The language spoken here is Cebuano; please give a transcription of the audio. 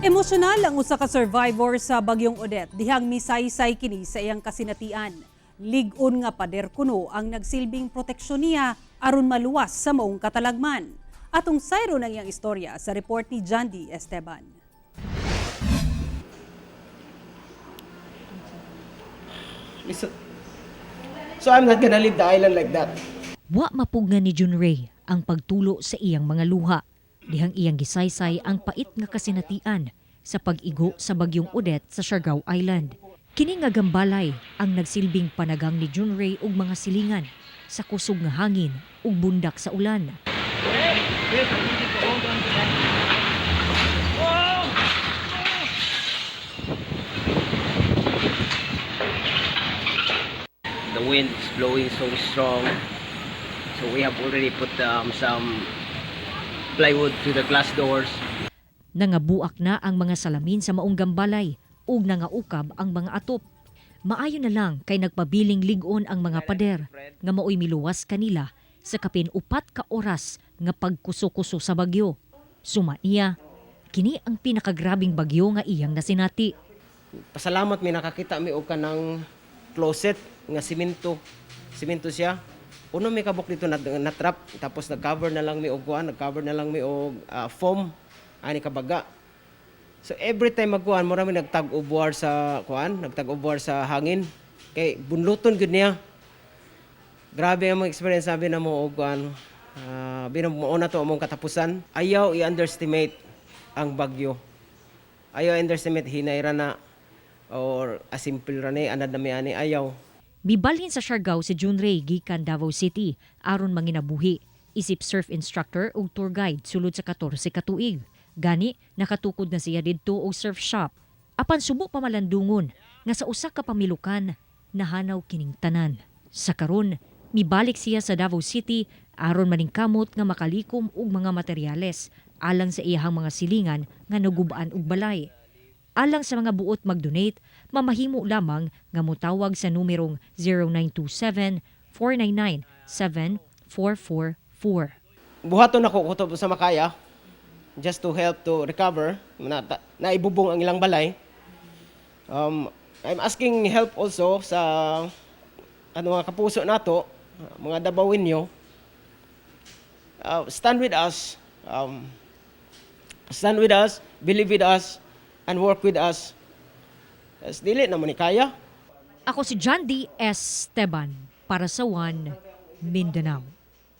Emosyonal ang usa ka survivor sa Bagyong Odette dihang misaysay kini sa iyang kasinatian. Lig-on nga pader kuno ang nagsilbing proteksyon niya aron maluwas sa maong katalagman. Atong sayron ang iyang istorya sa report ni John D. Esteban. Listen. So I'm not gonna leave the island like that. Wa mapugnan ni Jun Ray ang pagtulo sa iyang mga luha. Dihang iyang gisaysay ang pait nga kasinatian sa pag-igo sa Bagyong Odette sa Siargao Island. Kini nga gambalay ang nagsilbing panagang ni Jun Ray og mga silingan sa kusog nga hangin ug bundak sa ulan. The wind is blowing so strong. So we have already put some plywood to the glass doors. Nangabuak na ang mga salamin sa maong gambalay ug nangaukab ang mga atop. Maayo na lang kay nagpabiling lig-on ang mga pader nga maoy miluwas kanila sa kapin 4 ka oras nga pagkuso-kuso sa bagyo. Suma niya, kini ang pinakagrabing bagyo nga iyang nasinati. Pasalamat mi nakakita mi og kanang closet nga simento. Simento siya. Uno mi kabuk dito na trap, tapos nag-cover na lang mi og kuan, nag-cover na lang mi og foam ani kabaga. So every time magkuan mura mi nagtag-ubwar sa kuan, nagtag-ubwar sa hangin kay bunluton gud niya. Grabe ang mga experience sabi na mo og kuan. Bilang mao na to among katapusan. Ayaw i-underestimate ang bagyo. Ayaw underestimate, hinay ra na or a simple ra ni anad na mi ani, ayaw. Mibalhin sa Siargao si Jun Ray gikan Davao City aron manginabuhi. Isip surf instructor ug tour guide sulod sa 14 ka tuig. Gani nakatukod na siya didto og surf shop. Apan subo pa malandungon nga sa usa ka pamilukan nahanaw kining tanan. Sa karon, mibalik siya sa Davao City aron maningkamot nga makalikom og mga materyales alang sa iyahang mga silingan nga nagubaan og balay. Alang sa mga buot mag-donate, mamahimo lamang nga motawag sa numerong 0927 499 7444. Buhaton nako kutob sa makaya just to help to recover na, naibubong ang ilang balay. I'm asking help also sa ano, mga kapuso nato, mga Dabawenyo. Stand with us. Stand with us, believe with us, and work with us. As dili naman ni kaya. Ako si John D. Esteban para sa One Mindanao.